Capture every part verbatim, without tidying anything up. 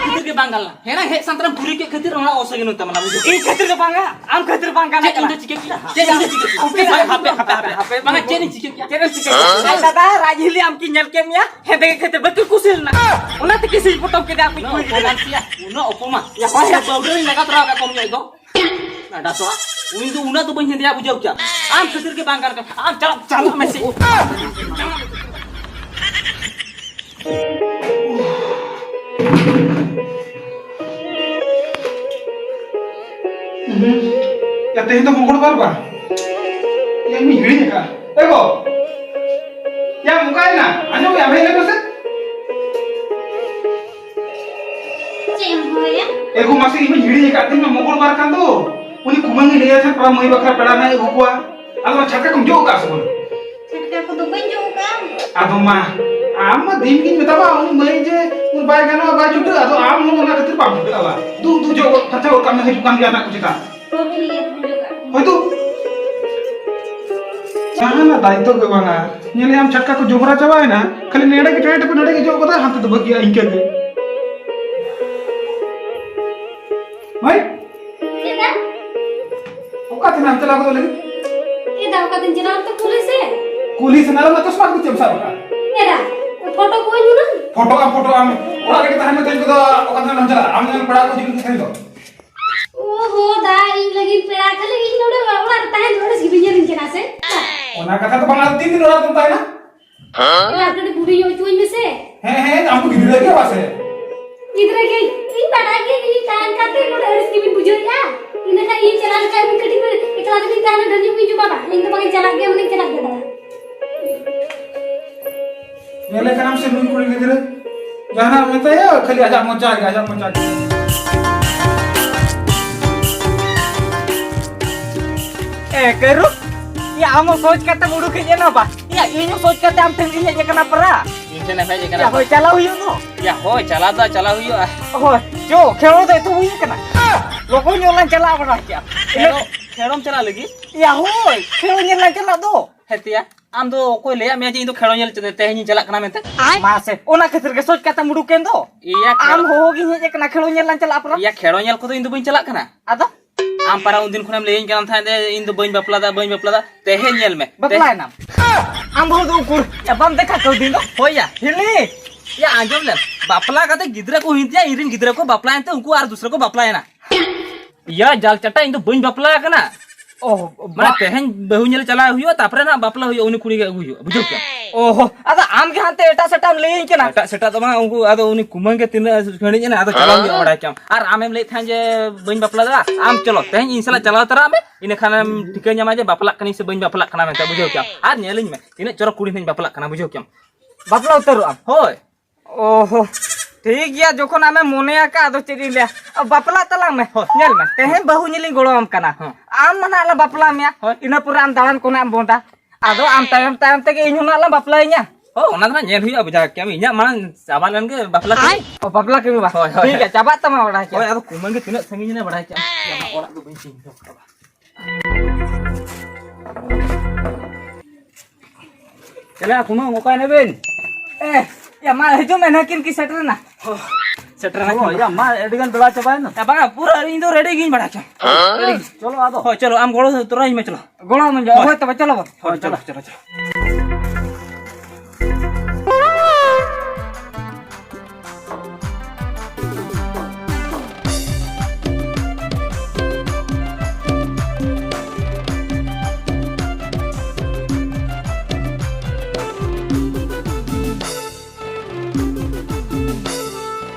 ᱠᱷᱟᱹᱛᱤᱨ ᱜᱮ ᱵᱟᱝ ᱜᱟᱱ ᱞᱮᱱᱟ᱾ ᱦᱮᱲᱟ ᱦᱮᱡ ᱥᱟᱱᱛᱟᱨᱮᱢ ᱯᱩᱨᱤ ᱠᱮᱫ ᱠᱷᱟᱹᱛᱤᱨ ᱚᱱᱟ ᱚᱥᱟᱹᱜᱤᱱ ᱛᱟᱢ ᱞᱟᱵᱩ᱾ ᱤᱧ ᱠᱷᱟᱹᱛᱤᱨ ᱫᱚ ᱵᱟᱝᱟ, ᱟᱢ ᱠᱷᱟᱹᱛᱤᱨ ᱵᱟᱝ ᱜᱟᱱ ᱪᱮᱫ ᱤᱧ ᱠᱟᱱᱟ᱾ ᱫᱚ ᱪᱤᱠᱟᱹ ᱠᱮᱭᱟ? ᱪᱮᱫ ᱤᱧ ᱫᱚ ᱪᱤᱠᱟᱹ ᱠᱮᱭᱟ? ᱦᱟᱯᱮ, ᱦᱟᱯᱮ, ᱦᱟᱯᱮ, ᱵᱟᱝᱟ, ᱪᱮᱫ ᱤᱧ ᱪᱤᱠᱟᱹ ᱠᱮᱭᱟ? ᱪᱮᱫ ᱮᱢ ᱪᱤᱠᱟᱹ ᱠᱮᱭᱟ? ᱟᱨ ᱫᱟᱫᱟ, ᱨᱟᱡᱽᱦᱤᱞᱤ ᱟᱢ ᱠᱤ ᱧᱮᱞ ᱠᱮᱫ ᱢᱮᱭᱟ? ᱦᱮᱸᱫᱮ ᱜᱮ ᱠᱷᱟᱹᱛᱤᱨ ᱵᱟᱹᱠᱤ ᱠᱩᱥᱤ ᱞᱮᱱᱟ᱾ ᱚᱱᱟ ᱛᱮ ᱠᱤᱥᱤᱧ ᱯᱚᱴᱚᱢ ᱠᱮᱫᱟ ᱟᱠᱚ ᱩᱱᱟᱹᱜ ᱠᱩᱲᱤ ᱜᱤᱫᱽᱨᱟᱹ᱾ ᱚᱯᱚᱢᱟᱱ ᱥᱮᱭᱟ, ᱩᱱᱟᱹᱜ ᱚᱯᱚᱢᱟᱱ᱾ ᱭᱟ, ᱦᱳᱭ, ᱭᱟ᱾ ᱵᱟᱹᱣᱰᱟᱹ ᱞᱤᱧ ᱞᱟᱜᱟ ᱛᱚᱨᱟ ᱟᱠᱟᱫ ᱠᱚᱣᱟ ᱩᱱᱤ ᱫᱚ᱾ ᱰᱟᱸᱰᱟ ᱥᱚᱲᱟ, ᱩᱱᱤ ᱫᱚ ᱩᱱᱟᱹᱜ ᱫᱚ ᱵᱟᱹᱧ ᱦᱮᱸᱫᱮᱭᱟ, ᱵᱩᱡᱷᱟᱹᱣ ᱠᱮᱭᱟ᱾ ᱟᱢ ᱠᱷᱟᱹᱛᱤᱨ ᱜᱮ ᱵᱟᱝ ᱜᱟᱱ ᱠᱟᱱᱟ᱾ ᱟᱢ ᱪᱟᱞᱟᱜ, ᱪᱟᱞᱟᱜ ᱢᱮᱥᱮ᱾ ᱦᱩᱸ᱾ ᱭᱟ, ᱛᱮᱦᱮᱧ ᱫᱚ ᱢᱚᱝᱜᱚᱞ ᱵᱟᱨ ᱵᱟᱝ? ᱭᱟ, ᱤᱧ ᱦᱤᱲᱤᱧ ᱟᱠᱟᱫᱼᱟ᱾ ᱮ ᱜᱚ! ᱭᱟ, ᱚᱠᱟᱭᱮᱱᱟ? ᱟᱸᱡᱚᱢ ᱢᱮ, ᱦᱮᱡ ᱞᱮᱱ ᱢᱮᱥᱮ᱾ ᱪᱮᱫ ᱮᱢ ᱦᱚᱦᱚᱭᱟ? ᱮ ᱜᱚ, ᱢᱟᱥᱮ, ᱤᱧ ᱢᱟᱧ ᱦᱤᱲᱤᱧ ᱟᱠᱟᱫ ᱛᱤᱧ ᱢᱟ, ᱢᱚᱝᱜᱚᱞ ᱵᱟᱨ ᱠᱟᱱ ᱫᱚ᱾ ᱩᱱᱤ ᱠᱩᱢᱟᱹᱝ ᱤᱧ ᱞᱟᱹᱭᱟᱭ ᱛᱟᱦᱮᱸᱫ, ᱯᱮᱲᱟ ᱢᱟᱹᱭ ᱵᱟᱠᱷᱨᱟ ᱯᱮᱲᱟ ᱱᱟᱭ ᱟᱹᱜᱩ ᱠᱚᱣᱟ᱾ ᱟᱫᱚ ᱚᱱᱟ ᱪᱷᱟᱴᱠᱟ ᱠᱚᱢ ᱡᱚᱜ ᱟᱠᱟᱫᱼᱟ ᱥᱮ ᱵᱟᱝ? ᱪᱷᱟᱴᱠᱟ ᱠᱚᱫᱚ ᱵᱟᱹᱧ ᱡᱚᱜ ᱟᱠᱟᱫᱼᱟ᱾ ᱟᱫᱚ ᱢᱟ, ᱟᱢ ᱢᱟ ᱫᱤᱱ ᱜᱤᱧ ᱢᱮᱛᱟᱢᱟ, ᱩᱱᱤ ᱢᱟᱹᱭ ᱡᱮ ᱩᱱᱤ ᱵᱟᱭ ᱜᱟᱱᱚᱜᱼᱟ, ᱵᱟᱭ ᱪᱷᱩᱴᱟᱹᱜᱼᱟ, ᱟᱫᱚ ᱟᱢ ᱦᱚᱸ ᱚᱱᱟ ᱠᱷᱟᱹᱛᱤᱨ ᱵᱟᱢ ᱪᱷᱩᱴᱟᱹᱜᱼᱟ᱾ ᱫᱩ, ᱫᱩ, ᱡᱚᱜ ᱯᱷᱟᱨᱪᱟ ᱜᱚᱫ ᱠᱟᱜ ᱢᱮ, ᱦᱤᱡᱩᱜ ᱠᱟᱱ ᱜᱮᱭᱟ ᱱᱟᱜ ᱠᱚ ᱪᱮᱛᱟᱱ᱾ ᱦᱳᱭ ᱛᱚ᱾ ᱡᱟᱦᱟᱱᱟᱜ ᱫᱟᱭᱤᱛᱛᱚ ᱜᱮ ᱵᱟᱝᱟ᱾ ᱧᱮᱞᱮᱜ ᱟᱢ ᱪᱷᱟᱴᱠᱟ ᱠᱚ ᱡᱚᱵᱽᱨᱟ ᱪᱟᱵᱟᱭᱮᱱᱟ, ᱠᱷᱟᱹᱞᱤ ᱱᱮᱰᱮ ᱜᱮ ᱴᱮᱰ ᱠᱚ ᱱᱮᱰᱮ ᱜᱮ ᱡᱚᱜ ᱠᱟᱫᱟ, ᱦᱟᱱᱛᱮ ᱫᱚ ᱵᱟᱹᱜᱤᱭᱟ ᱤᱱᱠᱟᱹ ᱜᱮ᱾ ᱢᱟᱹᱭ? ᱪᱮᱫ ᱫᱟ? ᱚᱠᱟ ᱛᱮ ᱱᱟᱢ ᱪᱟᱞᱟᱣ ᱜᱚᱫᱚᱜ ᱞᱟᱹᱜᱤᱫ? ᱮ ᱫᱟ, ᱚᱠᱟ ᱛᱮᱧ ᱪᱟᱞᱟᱣ ᱛᱚ ᱠᱩᱞᱦᱤ ᱥᱮᱫ᱾ ᱠᱩᱞᱦᱤ ᱥᱮᱱ ᱟᱨ ᱚᱱᱟ ᱪᱚᱥᱢᱟ ᱠᱚ ᱪᱮᱫ ᱮᱢ ᱥᱟᱵ ᱟᱠᱟᱫ? ᱮ ᱫᱟ, ᱯᱷᱳᱴᱳ ᱠᱚ ᱤᱧ ᱦᱩᱱᱟᱹᱝ᱾ ᱯᱷᱳᱴᱳ ᱟᱢ, ᱯᱷᱳᱴᱳ ᱟᱢ᱾ ᱚᱲᱟᱜ ᱨᱮᱜᱮ ᱛᱟᱦᱮᱱ ᱢᱮ, ᱛᱮᱦᱮᱧ ᱠᱚᱫᱚ ᱚᱠᱟ ᱛᱮ ᱱᱟᱢ ᱪᱟᱞᱟᱜᱼᱟ? ᱟᱢ ᱨᱮᱱ ᱯᱮᱲᱟ ᱠᱚ ᱦᱤᱡᱩᱜ ᱞᱟᱹᱜᱤᱫ ᱛᱮᱦᱮᱧ ᱫᱚ᱾ ᱳᱦᱳ, ᱫᱟ, ᱤᱧ ᱞᱟᱹᱜᱤᱫ ᱯᱮᱲᱟ ᱠᱷᱟᱹᱞᱤ ᱤᱧ ᱱᱚᱰᱮ ᱚᱲᱟᱜ ᱨᱮ ᱛᱟᱦᱮᱱ ᱱᱚᱰᱮ ᱥᱤᱵᱤᱧ ᱧᱮᱞᱤᱧ ᱠᱟᱱᱟ ᱥᱮ? ᱚᱱᱟ ᱠᱟᱛᱷᱟ ᱫᱚ ᱵᱟᱝ, ᱟᱫᱚ ᱛᱤᱱ ᱫᱤᱱ ᱚᱲᱟᱜ ᱨᱮᱢ ᱛᱟᱦᱮᱱᱟ? ᱮᱨᱟ, ᱠᱟᱹᱴᱤᱡ ᱵᱩᱰᱷᱤ ᱧᱚᱜ ᱦᱚᱪᱚᱣᱟᱹᱧ ᱢᱮᱥᱮ᱾ ᱦᱮᱸ, ᱦᱮᱸ, ᱟᱢ ᱫᱚ ᱜᱤᱫᱽᱨᱟᱹ ᱜᱮ ᱵᱟᱥᱮ? ᱜᱤᱫᱽᱨᱟᱹ ᱜᱮ, ᱤᱧ ᱵᱟᱰᱟᱭ ᱜᱮ, ᱤᱧ ᱛᱟᱦᱮᱱ ᱠᱟᱱ ᱛᱮ ᱱᱚᱰᱮ ᱟᱹᱲᱤᱥ ᱜᱮᱵᱤᱱ ᱵᱩᱡᱷᱟᱹᱣᱮᱫᱼᱟ᱾ ᱤᱱᱟᱹ ᱠᱷᱟᱱ ᱤᱧ ᱪᱟᱞᱟᱣ ᱞᱮᱱᱠᱷᱟᱱ ᱟᱹᱵᱤᱱ ᱠᱟᱹᱴᱤᱡ ᱵᱤᱱ ᱮᱠᱞᱟ ᱛᱮᱵᱤᱱ ᱛᱟᱦᱮᱱᱟ, ᱰᱷᱮᱨ ᱧᱚᱜ ᱵᱤᱱ ᱡᱚᱢᱟ ᱵᱟᱝ? ᱤᱧ ᱫᱚ ᱵᱟᱝ ᱤᱧ ᱪᱟᱞᱟᱜ ᱜᱮᱭᱟ, ᱢᱟᱱᱮᱧ ᱪᱟᱞᱟᱜ ᱜᱮᱭᱟ ᱫᱟᱫᱟ᱾ ᱧᱮᱞᱮ ᱠᱟᱱᱟᱢ ᱥᱮ ᱱᱩᱭ ᱠᱩᱲᱤ ᱜᱤᱫᱽᱨᱟᱹ? ᱡᱟᱦᱟᱱᱟᱜ ᱢᱮᱛᱟᱭᱟ, ᱠᱷᱟᱹᱞᱤ ᱟᱡᱟᱜ ᱢᱚᱪᱟ ᱜᱮ, ᱟᱡᱟᱜ ᱢᱚᱪᱟ ᱜᱮ᱾ ᱮ, ᱠᱟᱹᱨᱩ, ᱭᱟ, ᱟᱢ ᱦᱚᱸ ᱥᱚᱡᱽ ᱠᱟᱛᱮᱢ ᱩᱰᱩᱠ ᱦᱮᱡ ᱮᱱᱟ ᱵᱟ? ᱭᱟ, ᱤᱧ ᱦᱚᱸ ᱥᱚᱡᱽ ᱠᱟᱛᱮ ᱟᱢ ᱴᱷᱮᱱ ᱜᱤᱧ ᱦᱮᱡ ᱟᱠᱟᱱᱟ ᱯᱟᱨᱟ᱾ ᱤᱧ ᱴᱷᱮᱱ ᱮᱢ ᱦᱮᱡ ᱟᱠᱟᱱᱟ ᱭᱟ, ᱵᱟ? ᱦᱳᱭ, ᱪᱟᱞᱟᱣ ᱦᱩᱭᱩᱜ ᱫᱚ᱾ ᱭᱟ, ᱦᱳᱭ, ᱪᱟᱞᱟᱣ ᱫᱚ ᱪᱟᱞᱟᱣ ᱦᱩᱭᱩᱜᱼᱟ᱾ ᱦᱳᱭ, ᱪᱚ, ᱠᱷᱮᱞᱳ ᱫᱚ ᱮᱛᱚᱦᱚᱵ ᱦᱩᱭ ᱟᱠᱟᱱᱟ᱾ ᱞᱚᱜᱚᱱ ᱧᱚᱜ ᱞᱟᱝ ᱪᱟᱞᱟᱣ ᱵᱟᱲᱟ ᱦᱚᱪᱚᱜᱼᱟ᱾ ᱠᱷᱮᱞᱳ, ᱠᱷᱮᱞᱳᱢ ᱪᱟᱞᱟᱜ ᱞᱟᱹᱜᱤᱫ? ᱭᱟ, ᱦᱳᱭ, ᱠᱷᱮᱞᱳ ᱧᱮᱞ ᱞᱟᱝ ᱪᱟᱞᱟᱜ ᱫᱚ᱾ ᱦᱮᱸ ᱛᱮᱭᱟ᱾ ᱟᱢ ᱫᱚ ᱚᱠᱚᱭ ᱞᱟᱹᱭᱟᱫ ᱢᱮᱭᱟ ᱡᱮ ᱤᱧ ᱫᱚ ᱠᱷᱮᱲᱚ ᱧᱮᱞ ᱛᱮᱦᱮᱧ ᱤᱧ ᱪᱟᱞᱟᱜ ᱠᱟᱱᱟ ᱢᱮᱱᱛᱮ? ᱢᱟᱥᱮ, ᱚᱱᱟ ᱠᱷᱟᱹᱛᱤᱨ ᱜᱮ ᱥᱚᱪ ᱠᱟᱛᱮᱢ ᱩᱰᱩᱠ ᱮᱱ ᱫᱚ᱾ ᱤᱭᱟ, ᱟᱢ ᱠᱷᱮᱲᱚ- ᱦᱚᱦᱚ ᱜᱤᱧ ᱦᱮᱡ ᱟᱠᱟᱱᱟ, ᱠᱷᱮᱲᱚ ᱧᱮᱞ ᱞᱟᱝ ᱪᱟᱞᱟᱜᱼᱟ ᱯᱟᱨᱟ᱾ ᱤᱭᱟ, ᱠᱷᱮᱲᱚ ᱧᱮᱞ ᱠᱚᱫᱚ ᱤᱧ ᱫᱚ ᱵᱟᱹᱧ ᱪᱟᱞᱟᱜ ᱠᱟᱱᱟ᱾ ᱟᱫᱚ? ᱟᱢ ᱯᱟᱨᱟ ᱩᱱᱫᱤᱱ ᱠᱷᱚᱱᱮᱢ ᱞᱟᱹᱭᱟᱹᱧ ᱠᱟᱱ ᱛᱟᱦᱮᱸᱫ ᱡᱮ ᱤᱧ ᱫᱚ ᱵᱟᱹᱧ ᱵᱟᱯᱞᱟ ᱫᱟ, ᱵᱟᱹᱧ ᱵᱟᱯᱞᱟ ᱫᱟ᱾ ᱛᱮᱦᱮᱧ ᱧᱮᱞ ᱢᱮ᱾ ᱵᱟᱯᱞᱟᱭᱮᱱᱟᱢ? ᱟᱢ ᱵᱟᱹᱦᱩ ᱫᱚ ᱩᱠᱩᱨ? ᱭᱟ, ᱵᱟᱢ ᱫᱮᱠᱷᱟ ᱠᱟᱹᱣᱫᱤᱧ ᱫᱚ? ᱦᱳᱭ ᱭᱟ᱾ ᱦᱤᱞᱤ! ᱭᱟ, ᱟᱸᱡᱚᱢ ᱞᱮᱢ᱾ ᱵᱟᱯᱞᱟ ᱠᱟᱛᱮ ᱜᱤᱫᱽᱨᱟᱹ ᱠᱚ ᱦᱩᱭᱮᱱ ᱛᱤᱧᱟ, ᱤᱧ ᱨᱮᱱ ᱜᱤᱫᱽᱨᱟᱹ ᱠᱚ ᱵᱟᱯᱞᱟᱭᱮᱱ ᱛᱮ ᱩᱱᱠᱩ ᱟᱨ ᱫᱩᱥᱨᱟ ᱠᱚ ᱵᱟᱯᱞᱟᱭᱮᱱᱟ᱾ ᱭᱟ, ᱡᱟᱞ ᱪᱟᱴᱟ, ᱤᱧ ᱫᱚ ᱵᱟᱹᱧ ᱵᱟᱯᱞᱟ ᱟᱠᱟᱱᱟ᱾ ᱚ, ᱢᱟᱱᱮ ᱵᱟ- ᱛᱮᱦᱮᱧ ᱵᱟᱹᱦᱩ ᱧᱮᱞ ᱪᱟᱞᱟᱣ ᱦᱩᱭᱩᱜᱼᱟ, ᱛᱟᱯᱚᱨᱮ ᱱᱟᱜ ᱵᱟᱯᱞᱟ ᱦᱩᱭᱩᱜᱼᱟ, ᱩᱱᱤ ᱠᱩᱲᱤ ᱜᱮ ᱟᱹᱜᱩ ᱦᱩᱭᱩᱜᱼᱟ, ᱵᱩᱡᱷᱟᱹᱣ ᱠᱮᱫᱟᱢ? ᱚᱦᱚ, ᱟᱫᱚ ᱟᱢ ᱜᱮ ᱦᱟᱱᱛᱮ ᱮᱴᱟᱜ ᱥᱮᱴᱟᱜ ᱮᱢ ᱞᱟᱹᱭᱟᱹᱧ ᱠᱟᱱᱟ᱾ ᱮᱴᱟᱜ ᱥᱮᱴᱟᱜ ᱫᱚ ᱵᱟᱝ, ᱩᱱᱠᱩ ᱟᱫᱚ ᱩᱱᱤ ᱠᱩᱢᱟᱹᱝ ᱜᱮ ᱛᱤᱱᱟᱹᱜ ᱜᱷᱟᱹᱲᱤᱡ ᱮᱱᱟ, ᱟᱫᱚ ᱪᱟᱞᱟᱣ ᱦᱩᱭᱩᱜᱼᱟ, ᱵᱟᱲᱟᱭ ᱠᱮᱫᱟᱢ᱾ ᱟᱨ ᱟᱢᱮᱢ ᱞᱟᱹᱭᱮᱫ ᱛᱟᱦᱮᱸᱫ ᱡᱮ ᱵᱟᱹᱧ ᱵᱟᱯᱞᱟ ᱫᱟᱲᱮᱭᱟᱜᱼᱟ, ᱟᱢ ᱪᱚᱞᱚ, ᱛᱮᱦᱮᱧ ᱤᱧ ᱥᱟᱞᱟᱜ ᱪᱟᱞᱟᱣ ᱛᱚᱨᱟᱜ ᱢᱮ, ᱤᱱᱟᱹ ᱠᱷᱟᱱᱮᱢ ᱴᱷᱤᱠᱟᱹ ᱧᱟᱢᱟ ᱡᱮ ᱵᱟᱯᱞᱟᱜ ᱠᱟᱹᱱᱟᱹᱧ ᱥᱮ ᱵᱟᱹᱧ ᱵᱟᱯᱞᱟᱜ ᱠᱟᱱᱟ ᱢᱮᱱᱛᱮ, ᱵᱩᱡᱷᱟᱹᱣ ᱠᱮᱫᱟᱢ? ᱟᱨ ᱧᱮᱞᱤᱧ ᱢᱮ, ᱛᱤᱱᱟᱹᱜ ᱪᱚᱨᱚᱠ ᱠᱩᱲᱤ ᱦᱟᱸᱜ ᱤᱧ ᱵᱟᱯᱞᱟᱜ ᱠᱟᱱᱟ, ᱵᱩᱡᱷᱟᱹᱣ ᱠᱮᱫᱟᱢ? ᱵᱟᱯᱞᱟ ᱩᱛᱟᱹᱨᱚᱜ ᱟᱢ? ᱦᱳᱭ᱾ ᱚᱦᱚ, ᱴᱷᱤᱠ ᱜᱮᱭᱟ, ᱡᱚᱠᱷᱚᱱ ᱟᱢᱮᱢ ᱢᱚᱱᱮ ᱟᱠᱟᱫ, ᱟᱫᱚ ᱪᱮᱫ ᱤᱧ ᱞᱟᱹᱭᱟ? ᱵᱟᱯᱞᱟᱜ ᱛᱟᱞᱟᱝ ᱢᱮ᱾ ᱦᱳᱭ᱾ ᱧᱮᱞ ᱢᱮ, ᱛᱮᱦᱮᱧ ᱵᱟᱹᱦᱩ ᱧᱮᱞᱤᱧ ᱜᱚᱲᱚᱣᱟᱢ ᱠᱟᱱᱟ᱾ ᱦᱮᱸ᱾ ᱟᱢ ᱢᱟ ᱱᱟᱦᱟᱜ ᱞᱮ ᱵᱟᱯᱞᱟ ᱢᱮᱭᱟ᱾ ᱦᱳᱭ᱾ ᱤᱱᱟᱹ ᱯᱚᱨᱮ ᱟᱢ ᱫᱟᱬᱟᱱ ᱠᱚ ᱱᱟᱦᱟᱜ ᱮᱢ ᱵᱚᱸᱫᱟ᱾ ᱟᱫᱚ ᱟᱢ ᱛᱟᱭᱚᱢ ᱛᱟᱭᱚᱢ ᱛᱮᱜᱮ ᱤᱧ ᱦᱚᱸ ᱱᱟᱦᱟᱜ ᱞᱟᱝ ᱵᱟᱯᱞᱟᱭᱮᱧᱟ᱾ ᱦᱳᱭ, ᱚᱱᱟ ᱫᱚ ᱱᱟᱦᱟᱜ ᱧᱮᱞ ᱦᱩᱭᱩᱜᱼᱟ, ᱵᱩᱡᱷᱟᱹᱣ ᱠᱮᱫᱟᱢ᱾ ᱤᱧᱟᱹᱜ ᱢᱟᱲᱟᱝ ᱪᱟᱵᱟ ᱞᱮᱱ ᱜᱮ ᱵᱟᱯᱞᱟ ᱠᱟᱹᱢᱤ᱾ ᱚ, ᱵᱟᱯᱞᱟ ᱠᱟᱹᱢᱤ ᱵᱟ? ᱦᱳᱭ, ᱦᱳᱭ, ᱴᱷᱤᱠ ᱦᱳᱭ᱾ ᱜᱮᱭᱟ, ᱪᱟᱵᱟᱜ ᱛᱟᱢᱟ ᱵᱟᱲᱟᱭ ᱠᱮᱫᱟᱢ᱾ ᱦᱳᱭ, ᱟᱫᱚ ᱠᱩᱢᱟᱹᱝ ᱜᱮ ᱛᱤᱱᱟᱹᱜ ᱥᱟᱺᱜᱤᱧ ᱮᱱᱟ ᱵᱟᱲᱟᱭ ᱠᱮᱫᱟᱢ᱾ ᱟᱢᱟᱜ ᱚᱲᱟᱜ ᱫᱚ ᱵᱟᱹᱧ ᱪᱤᱱᱦᱟᱹᱣ ᱠᱟᱫᱟ᱾ ᱪᱮᱞᱮ ᱠᱩᱢᱟᱹᱝ, ᱚᱠᱟᱭ ᱱᱟᱵᱤᱱ? ᱮ, ᱭᱟ, ᱢᱟ ᱦᱤᱡᱩᱜ ᱢᱮ, ᱱᱟᱹᱠᱤᱱ ᱠᱤᱱ ᱥᱮᱴᱮᱨᱮᱱᱟ᱾ ᱥᱮᱴᱮᱨᱮᱱᱟ ᱠᱤᱱ᱾ ᱭᱟ, ᱢᱟ, ᱟᱹᱰᱤ ᱜᱟᱱ ᱵᱮᱲᱟ ᱪᱟᱵᱟᱭᱮᱱᱟ᱾ ᱭᱟ, ᱵᱟᱝᱟ, ᱯᱩᱨᱟᱹ ᱤᱧ ᱫᱚ ready ᱜᱤᱧ ᱵᱟᱲᱟᱭ ᱪᱚ᱾ ᱦᱮᱸ? Ready᱾ ᱪᱚᱞᱚ ᱟᱫᱚ᱾ ᱦᱳᱭ, ᱪᱚᱞᱚ, ᱟᱢ ᱜᱚᱲᱚ ᱛᱚᱨᱟᱧ ᱢᱮ, ᱪᱚᱞᱚ᱾ ᱜᱚᱲᱚ ᱟᱢᱟᱹᱧ, ᱦᱳᱭ᱾ ᱦᱳᱭ, ᱛᱚᱵᱮ ᱪᱚᱞᱚ ᱵᱚᱱ᱾ ᱦᱳᱭ, ᱦᱳᱭ, ᱪᱚᱞᱚ, ᱪᱚᱞᱚ᱾ ᱪᱚᱞᱚ, ᱪᱚᱞᱚ᱾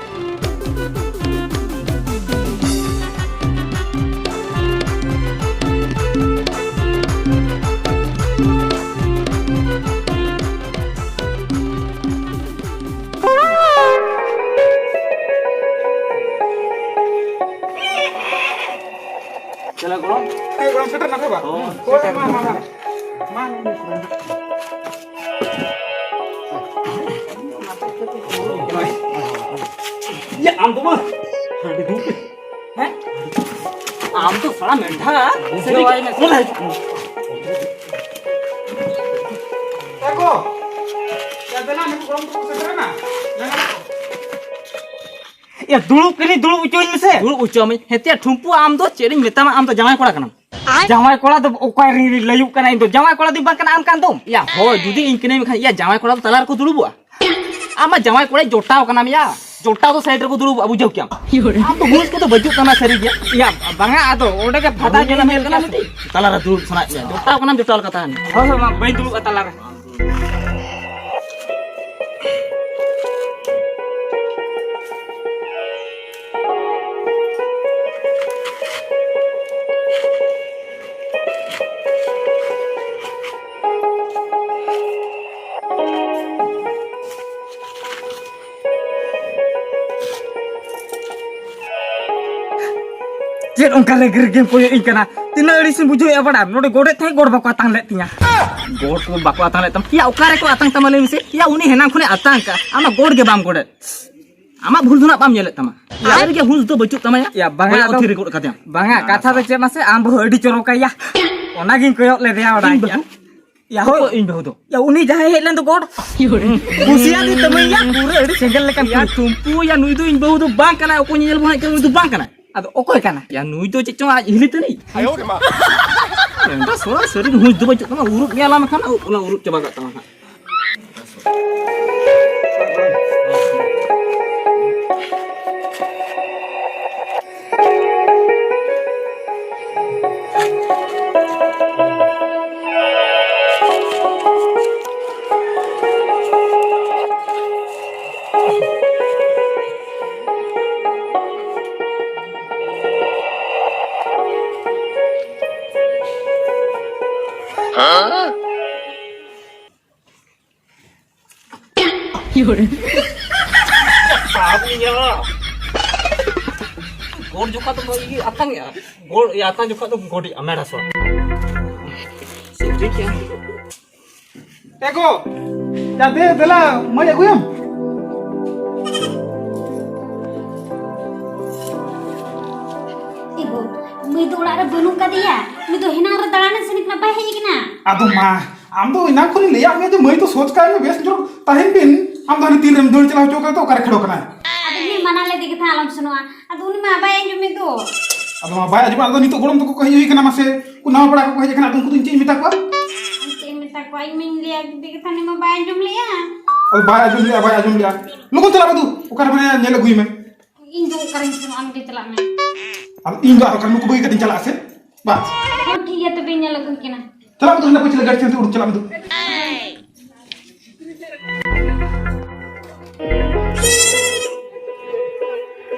ᱪᱟᱞᱟᱜ ᱜᱚᱲᱚᱢ᱾ ᱮᱭ ᱜᱚᱲᱚᱢ, ᱥᱮᱴᱮᱨ ᱱᱟ ᱥᱮ ᱵᱟᱝ? ᱦᱳᱭ, ᱦᱳᱭ, ᱥᱮᱴᱮᱨ ᱢᱟ, ᱱᱟ᱾ ᱢᱟ, ᱢᱟ᱾ ᱢᱟ᱾ ᱭᱟ, ᱟᱢ ᱫᱚ ᱵᱟᱝ᱾ ᱦᱟᱺᱰᱤ ᱫᱩᱞ ᱯᱮ᱾ ᱦᱮᱸ? ᱟᱢ ᱫᱚ ᱥᱟᱲᱟ ᱢᱮᱱᱰᱷᱟ᱾ ᱵᱩᱡᱷᱟᱹᱣ ᱟᱭ ᱢᱮ᱾ ᱚᱱᱟ ᱦᱤᱡᱩᱜ ᱠᱟᱱᱟ᱾ ᱠᱚ, ᱭᱟ, ᱫᱮᱞᱟ, ᱱᱩᱠᱩ ᱜᱚᱲᱚᱢ ᱛᱟᱠᱚ ᱥᱮᱴᱮᱨ ᱮᱱᱟ᱾ ᱧᱟᱧᱟᱢ ᱠᱚ᱾ ᱭᱟ, ᱫᱩᱲᱩᱵ ᱠᱟᱹᱱᱟᱹᱧ, ᱫᱩᱲᱩᱵ ᱦᱚᱪᱚᱣᱟᱹᱧ ᱢᱮᱥᱮ᱾ ᱫᱩᱲᱩᱵ ᱦᱚᱪᱚᱣᱟᱢᱟᱹᱧ? ᱦᱮᱸᱛᱮ, ᱴᱷᱩᱢᱯᱩ, ᱟᱢ ᱫᱚ ᱪᱮᱫ ᱤᱧ ᱢᱮᱛᱟᱢᱟ, ᱟᱢ ᱫᱚ ᱡᱟᱶᱟᱭ ᱠᱚᱲᱟ ᱠᱟᱱᱟᱢ᱾ ᱡᱟᱶᱟᱭ ᱠᱚᱲᱟ ᱫᱚ ᱚᱠᱚᱭ ᱨᱤᱧ ᱞᱟᱹᱭᱩᱜ ᱠᱟᱱᱟ? ᱤᱧ ᱫᱚ ᱡᱟᱶᱟᱭ ᱠᱚᱲᱟ ᱫᱚᱧ ᱵᱟᱝ ᱠᱟᱱᱟ, ᱟᱢ ᱠᱟᱱ ᱫᱚᱢ᱾ ᱭᱟ, ᱦᱳᱭ, ᱡᱩᱫᱤ ᱤᱧ ᱠᱟᱹᱱᱟᱹᱧ ᱢᱮᱱᱠᱷᱟᱱ, ᱭᱟ, ᱡᱟᱶᱟᱭ ᱠᱚᱲᱟ ᱫᱚ ᱛᱟᱞᱟ ᱨᱮᱠᱚ ᱫᱩᱲᱩᱵᱚᱜᱼᱟ? ᱟᱢ ᱢᱟ ᱡᱟᱶᱟᱭ ᱠᱚᱲᱟᱭ ᱡᱚᱴᱟᱣ ᱠᱟᱱᱟᱢ ᱭᱟ᱾ ᱡᱚᱴᱟᱣ ᱫᱚ side ᱨᱮᱠᱚ ᱫᱩᱲᱩᱵᱚᱜᱼᱟ, ᱵᱩᱡᱷᱟᱹᱣ ᱠᱮᱭᱟᱢ᱾ ᱟᱢ ᱫᱚ ᱦᱩᱸᱥ ᱠᱚᱫᱚ ᱵᱟᱹᱪᱩᱜ ᱛᱟᱢᱟ ᱥᱟᱹᱨᱤ ᱜᱮ᱾ ᱭᱟ, ᱵᱟᱝᱟ, ᱟᱫᱚ ᱚᱸᱰᱮ ᱜᱮ ᱯᱷᱟᱫᱟ ᱧᱮᱞ ᱧᱮᱞ ᱠᱟᱱᱟ ᱢᱤᱫᱴᱤᱡ᱾ ᱛᱟᱞᱟ ᱨᱮ ᱫᱩᱲᱩᱵ ᱥᱟᱱᱟᱭᱮᱫ ᱢᱮᱭᱟ, ᱡᱚᱴᱟᱣ ᱠᱟᱱᱟᱢ, ᱡᱚᱴᱟᱣ ᱞᱮᱠᱟ ᱛᱟᱦᱮᱱ᱾ ᱦᱳᱭ, ᱦᱳᱭ, ᱢᱟ, ᱵᱟᱹᱧ ᱫᱩᱲᱩᱵᱼᱟ ᱛᱟᱞᱟ ᱨᱮ᱾ ᱪᱮᱫ ᱚᱱᱠᱟ ᱨᱮᱜᱮ ᱨᱮᱜᱮᱢ ᱠᱚᱭᱚᱜ ᱤᱧ ᱠᱟᱱᱟ? ᱛᱤᱱᱟᱹᱜ ᱟᱹᱲᱤᱥᱤᱧ ᱵᱩᱡᱷᱟᱹᱣᱮᱫᱼᱟ ᱵᱟᱲᱟᱭᱟᱢ? ᱱᱚᱰᱮ ᱜᱚᱰᱮᱛ ᱦᱚᱸ ᱜᱚᱲ ᱵᱟᱠᱚ ᱟᱛᱟᱝ ᱞᱮᱫ ᱛᱤᱧᱟ᱾ ᱜᱚᱲ ᱠᱚ ᱵᱟᱠᱚ ᱟᱛᱟᱝ ᱞᱮᱫ ᱛᱟᱢᱟ? ᱭᱟ, ᱚᱠᱟ ᱨᱮᱠᱚ ᱟᱛᱟᱝ ᱛᱟᱢᱟ ᱞᱟᱹᱭ ᱢᱮᱥᱮ? ᱭᱟ, ᱩᱱᱤ ᱦᱮᱱᱟᱝ ᱠᱷᱚᱱᱮ ᱟᱛᱟᱝ ᱠᱟᱜᱼᱟ, ᱟᱢᱟᱜ ᱜᱚᱲ ᱜᱮ ᱵᱟᱢ ᱜᱚᱲᱮᱫ᱾ ᱟᱢᱟᱜ ᱵᱷᱩᱞ ᱫᱚ ᱱᱟᱜ ᱵᱟᱢ ᱧᱮᱞᱮᱫ ᱛᱟᱢᱟ᱾ ᱭᱟ, ᱟᱢ ᱨᱮᱜᱮ ᱦᱩᱸᱥ ᱫᱚ ᱵᱟᱹᱪᱩᱜ ᱛᱟᱢᱟ ᱭᱟ᱾ ᱭᱟ, ᱵᱟᱝᱟ, ᱠᱚᱭᱚᱜ ᱟᱫᱚ ᱛᱷᱤᱨ ᱜᱚᱫ ᱠᱟᱫᱮᱭᱟᱢ᱾ ᱵᱟᱝᱟ, ᱠᱟᱛᱷᱟ ᱫᱚ ᱪᱮᱫ ᱢᱟᱥᱮ, ᱟᱢ ᱵᱟᱹᱦᱩ ᱟᱹᱰᱤ ᱪᱚᱨᱚᱠᱟᱭᱟ, ᱚᱱᱟᱜᱤᱧ ᱠᱚᱭᱚᱜ ᱞᱮᱫᱮᱭᱟ ᱵᱟᱲᱟᱭ ᱤᱧ ᱠᱮᱫᱼᱟ᱾ ᱵᱟᱹᱦᱩ? ᱭᱟ, ᱦᱳᱭ᱾ ᱚᱠᱚᱭ ᱤᱧ ᱵᱟᱹᱦᱩ ᱫᱚ? ᱭᱟ, ᱩᱱᱤ ᱡᱟᱦᱟᱸᱭ ᱦᱮᱡ ᱞᱮᱱ ᱫᱚ ᱜᱚᱰ᱾ ᱠᱩᱥᱤᱭᱟᱜ ᱫᱚ ᱛᱟᱹᱢᱟᱹᱧ ᱭᱟ, ᱯᱩᱨᱟᱹ ᱟᱹᱰᱤ ᱥᱮᱸᱜᱮᱞ ᱞᱮᱠᱟᱱ ᱭᱟ, ᱠᱩᱲᱤ᱾ ᱴᱩᱢᱯᱩ ᱭᱟ, ᱱᱩᱭ ᱫᱚ ᱤᱧ ᱵᱟᱹᱦᱩ ᱫᱚ ᱵᱟᱝ ᱠᱟᱱᱟᱭ, ᱚᱠᱚᱭ ᱧᱮᱧᱮᱞ ᱵᱚᱱ ᱦᱮᱡ ᱠᱟᱱᱟ, ᱩᱱᱤ ᱫᱚ ᱵᱟᱝ ᱠᱟᱱᱟᱭ᱾ ᱟᱫᱚ ᱚᱠᱚᱭ ᱠᱟᱱᱟ? ᱭᱟ, ᱱᱩᱭ ᱫᱚ ᱪᱮᱫ ᱪᱚᱝ ᱟᱡ ᱦᱤᱞᱤ ᱛᱟᱹᱱᱤᱡ᱾ ᱟᱭᱳ ᱨᱮ ᱢᱟ᱾ ᱢᱮᱱᱫᱟ, ᱥᱚᱨᱟ ᱥᱟᱹᱨᱤ ᱜᱮ ᱦᱩᱸᱥ ᱫᱚ ᱵᱟᱹᱪᱩᱜ ᱛᱟᱢᱟ, ᱩᱨᱩᱢ ᱢᱮᱭᱟ ᱞᱟᱝ ᱠᱷᱟᱱ ᱚᱱᱟ ᱩᱨᱩᱢ ᱪᱟᱵᱟ ᱠᱟᱜ ᱛᱟᱢᱟ ᱦᱟᱸᱜ᱾ ᱜᱚᱲ ᱡᱚᱠᱷᱟ ᱫᱚ ᱤᱭᱟᱹ ᱟᱛᱟᱝ ᱮᱜᱼᱟ, ᱜᱚᱲ ᱤᱭᱟᱹ ᱟᱛᱟᱝ ᱡᱚᱠᱷᱟ ᱫᱚ ᱜᱚᱰ ᱮᱜᱼᱟ ᱢᱮᱲᱟ ᱥᱚ᱾ ᱴᱷᱤᱠ ᱜᱮᱭᱟ᱾ ᱮ ᱜᱚ, ᱭᱟ ᱫᱮ, ᱫᱮᱞᱟ, ᱢᱟᱹᱭ ᱟᱹᱜᱩᱭᱟᱢ᱾ ᱮ ᱜᱚ, ᱢᱟᱹᱭ ᱫᱚ ᱚᱲᱟᱜ ᱨᱮ ᱵᱟᱹᱱᱩᱜ ᱠᱟᱫᱮᱭᱟ᱾ ᱩᱱᱤ ᱫᱚ ᱦᱮᱱᱟᱝ ᱨᱮ ᱫᱟᱬᱟᱱ ᱮ ᱥᱮᱱ ᱠᱟᱱᱟ, ᱵᱟᱭ ᱦᱮᱡ ᱠᱟᱱᱟ᱾ ᱟᱫᱚ ᱢᱟ, ᱟᱢ ᱫᱚ ᱮᱱᱟᱝ ᱠᱷᱚᱱᱤᱧ ᱞᱟᱹᱭᱟᱫ ᱢᱮᱭᱟ ᱡᱮ ᱢᱟᱹᱭ ᱫᱚ ᱥᱚᱡᱽ ᱠᱟᱭ ᱢᱮ, ᱵᱮᱥ ᱧᱚᱜ ᱛᱟᱦᱮᱱ ᱵᱤᱱ᱾ ᱟᱢ ᱫᱚ ᱦᱟᱱᱮ ᱛᱤᱱ ᱨᱮᱢ ᱫᱟᱹᱲ ᱪᱟᱞᱟᱣ ᱦᱚᱪᱚ ᱠᱟᱫᱟ ᱛᱚ, ᱚᱠᱟᱨᱮ ᱠᱷᱮᱲᱚ ᱠᱟᱱᱟᱭ? ᱟᱫᱚ ᱩᱱᱤ ᱢᱟᱱᱟ ᱞᱮᱫᱮ ᱜᱮ ᱛᱟᱦᱮᱸᱫ, ᱟᱞᱚᱢ ᱥᱮᱱᱚᱜᱼᱟ᱾ ᱟᱫᱚ ᱩᱱᱤ ᱢᱟ ᱵᱟᱭ ᱟᱸᱡᱚᱢᱮᱫ ᱫᱚ᱾ ᱟᱫᱚ ᱢᱟ ᱵᱟᱭ ᱟᱸᱡᱚᱢᱟ, ᱟᱫᱚ ᱱᱤᱛᱚᱜ ᱜᱚᱲᱚᱢ ᱛᱟᱠᱚ ᱠᱚ ᱦᱮᱡ ᱦᱩᱭ ᱠᱟᱱᱟ, ᱢᱟᱥᱮ ᱩᱱᱠᱩ ᱱᱟᱣᱟ ᱯᱮᱲᱟ ᱠᱚᱠᱚ ᱦᱮᱡ ᱟᱠᱟᱱᱟ, ᱟᱫᱚ ᱩᱱᱠᱩ ᱫᱚ ᱤᱧ ᱪᱮᱫ ᱤᱧ ᱢᱮᱛᱟ ᱠᱚᱣᱟ? ᱪᱮᱫ ᱮᱢ ᱢᱮᱛᱟ ᱠᱚᱣᱟ? ᱤᱧ ᱢᱟᱧ ᱞᱟᱹᱭᱟ ᱜᱤᱫᱤ ᱠᱟᱛᱷᱟ, ᱩᱱᱤ ᱢᱟ ᱵᱟᱭ ᱟᱸᱡᱚᱢ ᱞᱮᱜᱼᱟ᱾ ᱟᱫᱚ ᱵᱟᱭ ᱟᱸᱡᱚᱢ ᱞᱮᱜᱼᱟ, ᱵᱟᱭ ᱟᱸᱡᱚᱢ ᱞᱮᱜᱼᱟ᱾ ᱞᱚᱜᱚᱱ ᱪᱟᱞᱟᱜ ᱢᱮ ᱫᱩ, ᱚᱠᱟᱨᱮ ᱢᱮᱱᱟᱭᱟ ᱧᱮᱞ ᱟᱹᱜᱩᱭ ᱢᱮ᱾ ᱤᱧ ᱫᱚ ᱚᱠᱟᱨᱮᱧ ᱥᱮᱱᱚᱜᱼᱟ, ᱟᱢ ᱜᱮ ᱪᱟᱞᱟᱜ ᱢᱮ᱾ ᱟᱫᱚ ᱤᱧ ᱫᱚ ᱟᱨ ᱚᱠᱟᱨᱮ ᱱᱩᱠᱩ ᱵᱟᱹᱜᱤ ᱠᱟᱛᱮᱧ ᱪᱟᱞᱟᱜᱼᱟ ᱥᱮ? ᱵᱟᱥ᱾ ᱦᱚᱸ, ᱴᱷᱤᱠ ᱜᱮᱭᱟ, ᱛᱚᱵᱮ ᱧᱮᱞ ᱟᱹᱜᱩᱭ ᱠᱟᱱᱟ᱾ ᱪᱟᱞᱟᱜ ᱢᱮ ᱫᱩ, ᱦᱟᱸᱰᱮ ᱯᱟᱹᱪᱷᱞᱟᱹ ᱜᱟᱹᱰᱤ ᱴᱷᱮᱱ ᱛᱮ ᱩᱰᱩᱠ ᱪᱟᱞᱟᱜ ᱢᱮ ᱫᱩ᱾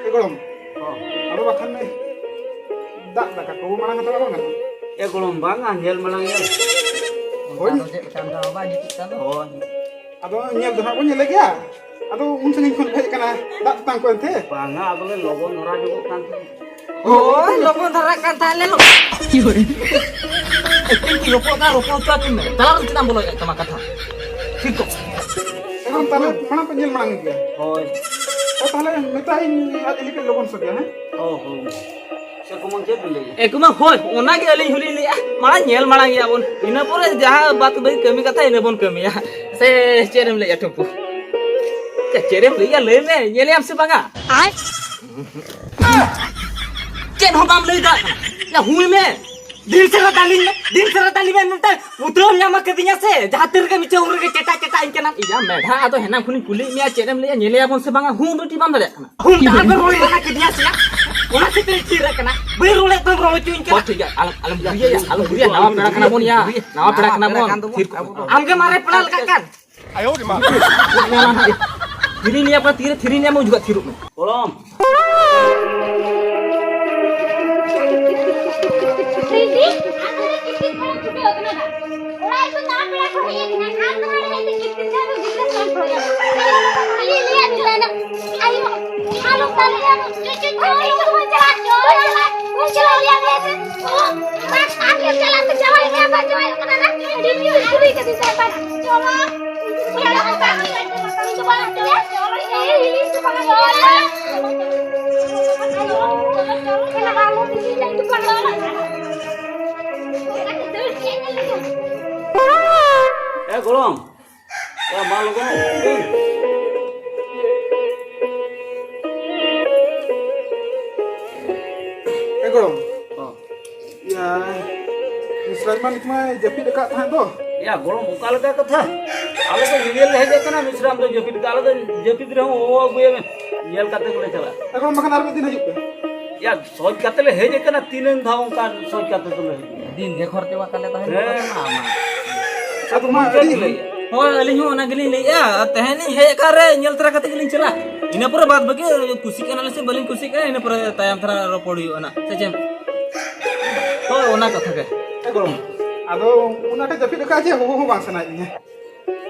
ᱮ ᱜᱚᱲᱚᱢ, ᱦᱚᱸ᱾ ᱟᱫᱚ ᱵᱟᱠᱷᱟᱱ ᱱᱮ ᱫᱟᱜ ᱫᱟᱠᱟ ᱠᱚ ᱢᱟᱲᱟᱝ ᱦᱟᱛᱟᱲᱟ ᱵᱟᱝ ᱜᱟᱱᱚᱜᱼᱟ? ᱮ ᱜᱚᱲᱚᱢ, ᱵᱟᱝᱟ, ᱧᱮᱞ ᱢᱟᱲᱟᱝ ᱧᱮᱞ᱾ ᱦᱳᱭ᱾ ᱟᱫᱚ ᱪᱮᱫ ᱞᱮᱠᱟ ᱫᱚ ᱵᱟᱭ ᱡᱩᱛᱩᱜ ᱠᱟᱱ ᱫᱚ? ᱦᱳᱭ᱾ ᱟᱫᱚ ᱧᱮᱞ ᱫᱚ ᱱᱟᱦᱟᱜ ᱵᱚᱱ ᱧᱮᱞᱮ ᱜᱮᱭᱟ᱾ ᱟᱫᱚ ᱩᱱ ᱥᱟᱺᱜᱤᱧ ᱠᱷᱚᱱ ᱯᱮ ᱦᱮᱡ ᱟᱠᱟᱱᱟ, ᱫᱟᱜ ᱛᱮᱛᱟᱝ ᱠᱚ ᱮᱱᱛᱮ? ᱵᱟᱝᱟ, ᱟᱫᱚ ᱞᱮ ᱞᱚᱜᱚᱱ ᱫᱷᱟᱨᱟ ᱧᱚᱜᱚᱜ ᱠᱟᱱ ᱛᱟᱦᱮᱸᱫ᱾ ᱦᱳᱭ, ᱞᱚᱜᱚᱱ ᱫᱷᱟᱨᱟ ᱠᱟᱱ ᱛᱟᱦᱮᱸᱫ ᱞᱮ, ᱞᱚᱜᱚᱱ᱾ ᱮᱠᱮᱱ ᱠᱤ ᱨᱚᱯᱚᱲ ᱫᱟ, ᱨᱚᱯᱚᱲ ᱦᱚᱪᱚ ᱟᱹᱠᱤᱱ ᱢᱮ᱾ ᱛᱟᱞᱟ ᱨᱮ ᱪᱮᱫᱟᱜ ᱮᱢ ᱵᱚᱞᱚᱭᱮᱫ ᱛᱟᱢᱟ ᱠᱟᱛᱷᱟ? ᱛᱷᱤᱨ ᱠᱚᱜ ᱢᱮ᱾ ᱮᱠᱫᱚᱢ ᱛᱟᱦᱞᱮ ᱢᱟᱲᱟᱝ ᱯᱮ ᱧᱮᱞ ᱢᱟᱲᱟᱝ ᱜᱮᱭᱟ᱾ ᱦᱳᱭ᱾ ᱚ, ᱛᱟᱦᱞᱮ ᱢᱮᱛᱟᱭᱟᱹᱧ ᱟᱡ ᱦᱤᱞᱤ ᱠᱟᱹᱡ ᱞᱚᱜᱚᱱ ᱥᱟᱰᱮᱭᱟ, ᱦᱮᱸ? ᱦᱳᱭ, ᱦᱳᱭ᱾ ᱥᱮ ᱠᱩᱢᱟᱹᱝ ᱪᱮᱫ ᱵᱤᱱ ᱞᱟᱹᱭᱮᱫᱼᱟ? ᱮ ᱠᱩᱢᱟᱹᱝ, ᱦᱳᱭ, ᱚᱱᱟᱜᱮ ᱟᱹᱞᱤᱧ ᱦᱚᱸᱞᱤᱧ ᱞᱟᱹᱭᱮᱫᱼᱟ, ᱢᱟᱲᱟᱝ ᱧᱮᱞ ᱢᱟᱲᱟᱝ ᱜᱮᱭᱟ ᱵᱚᱱ, ᱤᱱᱟᱹ ᱯᱚᱨᱮ ᱡᱟᱦᱟᱸ ᱵᱟᱫ ᱵᱟᱹᱠᱤ ᱠᱟᱹᱢᱤ ᱠᱟᱛᱷᱟ ᱤᱱᱟᱹ ᱵᱚᱱ ᱠᱟᱹᱢᱤᱭᱟ᱾ ᱥᱮ ᱪᱮᱫ ᱮᱢ ᱞᱟᱹᱭᱮᱫᱼᱟ ᱴᱷᱩᱠᱩ? ᱪᱮᱫ, ᱪᱮᱫ ᱮᱢ ᱞᱟᱹᱭᱮᱫᱼᱟ ᱞᱟᱹᱭ ᱢᱮ, ᱧᱮᱞᱮᱭᱟᱢ ᱥᱮ ᱵᱟᱝᱟ? ᱪᱮᱫ ᱦᱚᱸ ᱵᱟᱢ ᱞᱟᱹᱭ ᱫᱟᱲᱮᱭᱟᱜ ᱠᱟᱱᱟ᱾ ᱭᱟ, ᱦᱩᱭ ᱢᱮ᱾ ᱫᱤᱱ ᱥᱟᱨᱟ ᱫᱟᱞᱤᱧ ᱢᱮ, ᱫᱤᱱ ᱥᱟᱨᱟ ᱫᱟᱞᱤᱧ ᱢᱮ, ᱱᱚᱛᱮ ᱩᱛᱨᱟᱹᱣ ᱧᱟᱢ ᱟᱠᱟᱫᱤᱧᱟ ᱥᱮ, ᱡᱟᱦᱟᱸ ᱛᱤ ᱨᱮᱜᱮ ᱢᱤᱪᱷᱟᱹ ᱩᱱ ᱨᱮᱜᱮ ᱪᱮᱴᱟ ᱪᱮᱴᱟ ᱤᱧ ᱠᱟᱱᱟ᱾ ᱤᱭᱟ ᱢᱮᱰᱷᱟ, ᱟᱫᱚ ᱦᱮᱱᱟᱝ ᱠᱷᱚᱱᱤᱧ ᱠᱩᱞᱤᱭᱮᱫ ᱢᱮᱭᱟ, ᱪᱮᱫ ᱮᱢ ᱞᱟᱹᱭᱟ, ᱧᱮᱞᱮᱭᱟᱵᱚᱱ ᱥᱮ ᱵᱟᱝᱟ, ᱦᱩᱸ ᱫᱚ ᱪᱮᱫ ᱵᱟᱢ ᱫᱟᱲᱮᱭᱟᱜ ᱠᱟᱱᱟ᱾ ᱦᱩᱸ ᱫᱚ ᱟᱫᱚ ᱨᱚᱲ ᱞᱟᱜᱟ ᱠᱮᱫᱤᱧᱟ ᱥᱮ ᱭᱟ, ᱚᱱᱟ ᱠᱷᱟᱹᱛᱤᱨ ᱤᱧ ᱛᱷᱤᱨ ᱟᱠᱟᱱᱟ, ᱵᱟᱹᱧ ᱨᱚᱲᱮᱫ ᱫᱚᱢ ᱨᱚᱲ ᱦᱚᱪᱚᱧ ᱠᱟᱱᱟ᱾ ᱦᱳᱭ, ᱴᱷᱤᱠ ᱜᱮᱭᱟ, ᱟᱞᱚᱢ, ᱟᱞᱚᱢ ᱵᱩᱨᱤᱭᱟ, ᱟᱞᱚᱢ ᱵᱩᱨᱤᱭᱟ, ᱱᱟᱣᱟ ᱯᱮᱲᱟ ᱠᱟᱱᱟ ᱵᱚᱱ ᱭᱟ, ᱱᱟᱣᱟ ᱯᱮᱲᱟ ᱠᱟᱱᱟ ᱵᱚᱱ, ᱛᱷᱤᱨ ᱠᱚᱜ ᱢᱮ᱾ ᱟᱢᱜᱮ ᱢᱟᱨᱮ ᱯᱮᱲᱟ ᱞᱮᱠᱟ ᱠᱟᱱ᱾ ᱛᱷᱤᱨᱤᱧ ᱞᱟᱹᱭᱟ ᱯᱮ, ᱛᱤᱨᱮ ᱛᱷᱤᱨᱤᱧ ᱞᱟᱹᱭᱟ, ᱩᱱ ᱡᱚᱠᱷᱚᱱ ᱛᱷᱤᱨᱚᱜ ᱢᱮ᱾ ᱜᱚᱲᱚᱢ᱾ ᱫᱤᱫᱤ, ᱟᱢ ᱫᱚ ᱪᱮᱫ ᱠᱷᱚᱱᱮᱢ ᱪᱷᱩᱴᱟᱹᱣ ᱟᱠᱟᱱᱟ ᱱᱟᱜ? ᱚᱲᱟᱜ ᱨᱮᱫᱚ ᱱᱟᱣᱟ ᱯᱮᱲᱟ ᱠᱚ ᱦᱮᱡ ᱟᱠᱟᱱᱟ, ᱟᱢ ᱫᱚ ᱱᱚᱰᱮ ᱦᱮᱡ ᱠᱟᱛᱮ ᱪᱮᱫ ᱠᱚᱢ ᱪᱷᱩᱴᱟᱹᱣ ᱟᱠᱟᱱᱟ? ᱟᱭᱳ, ᱟᱞᱚᱢ ᱫᱟᱞᱮᱭᱟ, ᱪᱚ, ᱪᱚ, ᱪᱚ, ᱪᱚ, ᱪᱚ, ᱪᱟᱞᱟᱜ, ᱪᱚ, ᱪᱟᱞᱟᱜ, ᱪᱚ, ᱪᱟᱞᱟᱜ, ᱞᱟᱹᱭᱟ ᱯᱮ ᱥᱮ? ᱚ, ᱵᱟᱝ, ᱟᱢ ᱜᱮᱢ ᱪᱟᱞᱟᱜ ᱛᱮ ᱡᱟᱶᱟᱭ ᱢᱮᱭᱟ, ᱵᱟᱝ ᱡᱟᱶᱟᱭᱚᱜ ᱠᱟᱱᱟ ᱱᱟᱜ? ᱟᱹᱰᱤ ᱡᱳᱨ ᱠᱩᱞᱤ ᱠᱟᱹᱫᱤᱧ ᱛᱟᱦᱮᱸ, ᱵᱟᱝ, ᱪᱚᱞᱚ᱾ ᱜᱚᱲᱚᱢ᱾ ᱭᱟ, ᱢᱟ ᱞᱚᱜᱚᱱ᱾ ᱮ ᱜᱚᱲᱚᱢ᱾ ᱦᱚᱸ᱾ ᱭᱟ, ᱢᱤᱥᱨᱟᱧ ᱢᱟ ᱱᱤᱛ ᱢᱟᱭ ᱡᱟᱹᱯᱤᱫ ᱟᱠᱟᱫ ᱛᱟᱦᱮᱸᱫ ᱫᱚ᱾ ᱭᱟ, ᱜᱚᱲᱚᱢ, ᱚᱠᱟ ᱞᱮᱠᱟ ᱠᱟᱛᱷᱟ? ᱟᱞᱮ ᱫᱚ ᱧᱮᱧᱮᱞ ᱞᱮ ᱦᱮᱡ ᱟᱠᱟᱱᱟ, ᱢᱤᱥᱨᱟᱢ ᱫᱚ ᱡᱟᱹᱯᱤᱫ ᱠᱟᱜ, ᱟᱞᱮ ᱫᱚ ᱡᱟᱹᱯᱤᱫ ᱨᱮᱦᱚᱸ ᱦᱚᱦᱚ ᱟᱹᱜᱩᱭᱮᱢ, ᱧᱮᱞ ᱠᱟᱛᱮ ᱜᱮᱞᱮ ᱪᱟᱞᱟᱜᱼᱟ᱾ ᱮ ᱜᱚᱲᱚᱢ, ᱵᱟᱠᱷᱟᱱ ᱟᱨ ᱢᱤᱫ ᱫᱤᱱ ᱦᱤᱡᱩᱜ ᱯᱮ᱾ ᱭᱟ, ᱥᱚᱡᱽ ᱠᱟᱛᱮ ᱞᱮ ᱦᱮᱡ ᱟᱠᱟᱱᱟ, ᱛᱤᱱᱟᱹᱝ ᱫᱷᱟᱣ ᱚᱱᱠᱟ ᱥᱚᱡᱽ ᱠᱟᱛᱮ ᱫᱚᱞᱮ ᱦᱤᱡᱩᱜᱼᱟ? ᱫᱤᱱ ᱫᱮᱠᱷᱚᱨ ᱪᱟᱵᱟ ᱛᱟᱞᱮ ᱛᱟᱦᱮᱱ ᱦᱮᱸ᱾ ᱠᱟᱱᱟ, ᱢᱟ᱾ ᱟᱫᱚ ᱢᱟ ᱪᱮᱫ ᱟᱹᱰᱤ ᱮᱢ ᱞᱟᱹᱭᱮᱜᱼᱟ? ᱦᱳᱭ, ᱟᱹᱞᱤᱧ ᱦᱚᱸ ᱚᱱᱟ ᱜᱮᱞᱤᱧ ᱞᱟᱹᱭᱮᱜᱼᱟ᱾ ᱛᱮᱦᱮᱧ ᱞᱤᱧ ᱦᱮᱡ ᱟᱠᱟᱱ ᱨᱮ ᱧᱮᱞ ᱛᱚᱨᱟ ᱠᱟᱛᱮ ᱜᱮᱞᱤᱧ ᱪᱟᱞᱟᱜᱼᱟ᱾ ᱤᱱᱟᱹ ᱯᱚᱨᱮ ᱵᱟᱫ ᱵᱟᱹᱠᱤ ᱠᱩᱥᱤᱜ ᱠᱟᱱᱟᱞᱤᱧ ᱥᱮ ᱵᱟᱹᱞᱤᱧ ᱠᱩᱥᱤᱜ ᱠᱟᱱᱟ, ᱤᱱᱟᱹ ᱯᱚᱨᱮ ᱛᱟᱭᱚᱢ ᱛᱮ ᱱᱟᱜ ᱨᱚᱯᱚᱲ ᱦᱩᱭᱩᱜᱼᱟ ᱱᱟᱜ, ᱥᱮ ᱪᱮᱫ? ᱦᱳᱭ, ᱚᱱᱟ ᱠᱟᱛᱷᱟ ᱜᱮ᱾ ᱮ ᱜᱚᱲᱚᱢ, ᱟᱫᱚ ᱩᱱᱟᱹᱜ ᱟᱸᱴᱮ ᱡᱟᱹᱯᱤᱫ ᱟᱠᱟᱫᱼᱟ ᱡᱮ ᱦᱚᱦᱚ ᱦᱚᱸ ᱵᱟᱝ ᱥᱟᱱᱟᱭᱮᱫ ᱞᱤᱧᱟ᱾